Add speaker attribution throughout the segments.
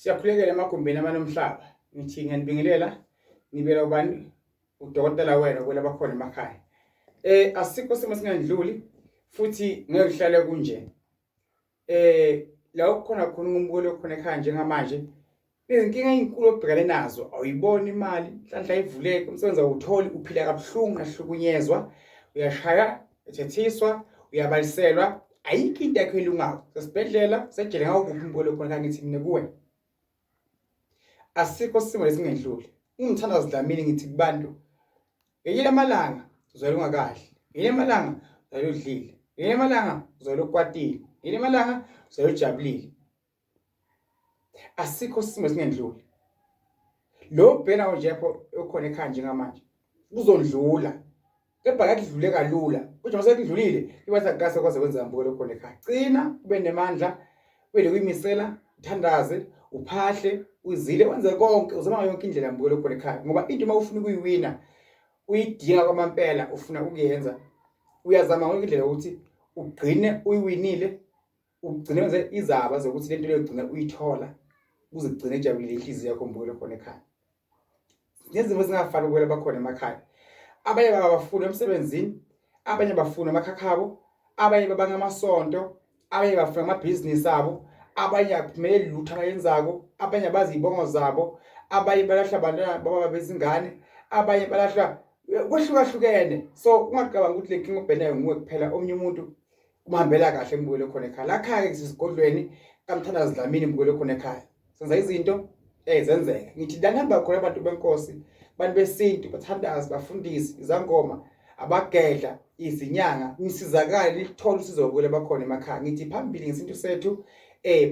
Speaker 1: Siyakhulekela emagumbini amanomhlaba. Ngithi ngiyanibingelela, ngibela ubani udokotela wena kwela bakhona emakhaya. Asikho simo singandluli futhi ngeke kuhlale kunje. La okukhona khona umbukelo okhona ekhaya njengamanje izinkinga ezinkulu obhekane nazo awuyiboni imali, inhlanhla ivuleke, umsebenzi awutholi, uphila kabuhlungu, uyahlukunyezwa, uyashaya, uthethiswa, uyabaliselwa, ayikho into yakho elungayo. Sesibhedlela, sejele ngawukuphi umbukelo okhona ekhaya ngithi mina kuwe. Asikho isimo lesingedluli. Ungithandazo Dlamini ngithi kubantu ngelinye lamalanga uzwela ungakadli, ngelinye amalanga uzwela udlile, ngelinye amalanga uzwela ukwatile, ngelinye amalanga uzwela ujabulile. Asikho isimo esingendluli. Lo bhena nje okhona ekhaya njengamanje kuzondlula kepha ngeke kudlule kalula kodwa mase kudlulile ibathi akukase kwaze kwenzeka mbukelo khona ekhaya cina ube nemandla ube nokuyimisela uthandaze uphahle uzile wenze konke uzama ngayo yonke indlela mbukelo khona ekhaya ngoba into uma ufuna ukuyiwina uyidinga kwamampela ufuna ukuyenza uyazama yonke indlela ukuthi ugcine uyiwinile ugcine wenze izaba zokuthi lento leyo ugcine uyithola kuze kugcine ejabulile inhliziyo yakho mbukelo khona ekhaya Nezimo ezingafani ukwela bakhona emakhaya. Abanye babafuna emsebenzini, abanye bafuna amakhakhabo, abanye babanga amasonto, abanye bafuna amabhizinisi abo, abanye akuphumeleli lutho abayenzako, abanye abazi izibongo zabo, abanye balahla abantwana baba bezingane, abanye balahla kwehlukahlukene. So ungaqabangi ukuthi le nkinga obhenayo nguwe kuphela omunye umuntu kumhambela kahle mbukelo khona ekhaya. La khaya ke sisigodlweni kaMthandazi Dlamini mbukelo khona ekhaya. Senza izinto ezenzeka. Ngithi la nihamba khona abantu benkosi, abantu besintu, bathandazi, bafundisi, izangoma, abagedla, izinyanga, nisizakale nithole usizo babukela bakhona emakhaya. Ngithi phambili ngesintu sethu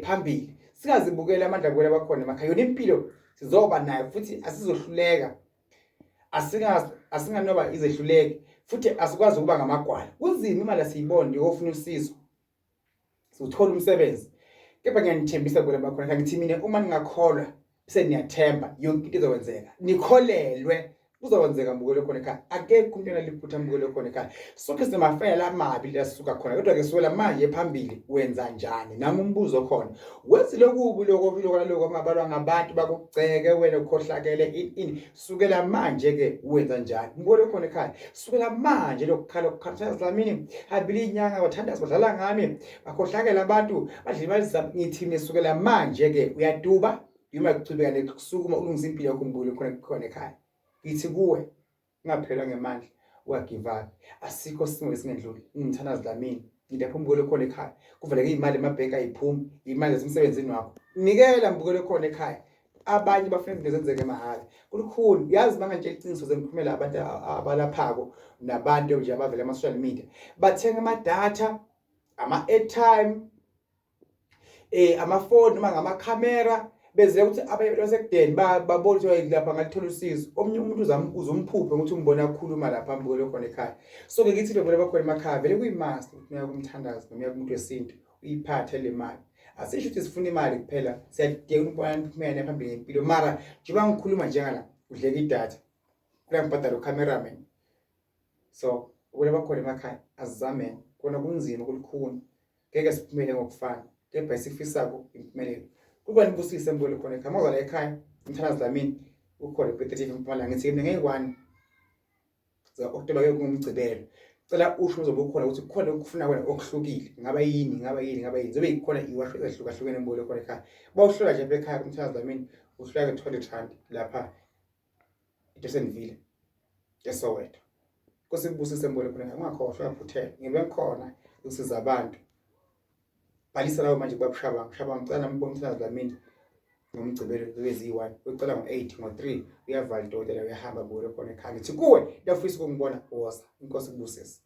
Speaker 1: phambili. Singazibukeli amandla abukela bakhona emakhaya. Yona impilo sizoba nayo futhi asizohluleka. Asingazi asinganoba izehluleki futhi asikwazi ukuba ngamagwala. Kunzima imali asiyiboni ndiyofuna usizo. Siwuthola umsebenzi. Kepha ngiyanithembisa kule bakhona ngithi mina uma ningakholwa bese niyathemba yonke into izokwenzeka. Nikholelwe kuzokwenzeka mbukelo khona ekhaya. Akekho umuntu onaliphutha mbukelo khona ekhaya. Sonke sinamafayela amabi la sisuka khona kodwa ke sukela manje phambili wenza njani? Nami umbuzo khona. Wenzile kubi lokho lokho naloko kungabalwa ngabantu bakugceke wena ukhohlakele in in sukela manje ke wenza njani? Mbukelo khona ekhaya. Sukela manje lokukhala ukukhala Dlamini hambile inyanga bathandaza badlala ngami bakhohlakela abantu badla imali zami ngithi mina sukela manje ke uyaduba noma kuchubeka nekusukuma ulungisa impilo yakho mbukelo khona khona ekhaya. Ngithi kuwe ungaphelwa ngemandla ungagive up asikho isimo esingendluli ngimthandazi Dlamini ngilapho umbukelo khona ekhaya kuvaleke imali emabhenki ayiphumi imali esemsebenzini wakho nikela mbukelo khona ekhaya abanye bafuna izinto zenzeke mahhala kulukhuni uyazi mangantshela iqiniso zengiphumela abantu abalaphako nabantu nje abavela ama-social media bathenga amadatha ama-airtime amafoni noma ngamakhamera beze ukuthi abanye basekudeni babone ukuthi lapha ngalithola usizo omunye umuntu uzama uzumphuphe ukuthi umbona akhuluma lapha ambukele khona ekhaya so ke ngithi lobona bakhona emakhaya vele kuyimast ukuthi uya kumthandazi noma uya kumuntu wesintu uyiphathe le mali asisho ukuthi sifuna imali kuphela siyadinga ukubona imiphumela phambili ngempilo mara njengoba ngikhuluma njengala udleka idatha kula ngibhadala ucameraman so ukule bakhona emakhaya asizameni kona kunzima kulukhuni ngeke siphumele ngokufana kepha esifisako impumelelo kuba nibusise mbole khona ekhaya mawuza la ekhaya umthandazi Dlamini ukhona ePetrif eMpumalanga ngithi mina ngeyi-1 zika-October ke kungumgcibelo cela usho uzobe ukhona ukuthi kukhona okufuna wena okuhlukile ngaba yini ngaba yini ngaba yini zobe ikhona iwasho ezahlukahlukene mbole khona ekhaya bawuhlola nje ekhaya kumthandazi Dlamini uhlola ke-200 rand lapha eDosonville eSoweto Nkosi ikubusise mbole khona ungakhohlwa uyaphuthela ngibe ngikhona ukusiza abantu bhalisa lawo manje kubaba Shabang Shabang ngicela nami ubone umthandazo Dlamini ngomgcibelo zibe ziyi-1 ucela ngo-8 ngo-3 uyavala udokotela uyahamba bukele khona ekhaya ngithi kuwe liyafisa ukungibona woza inkosi ikubusise.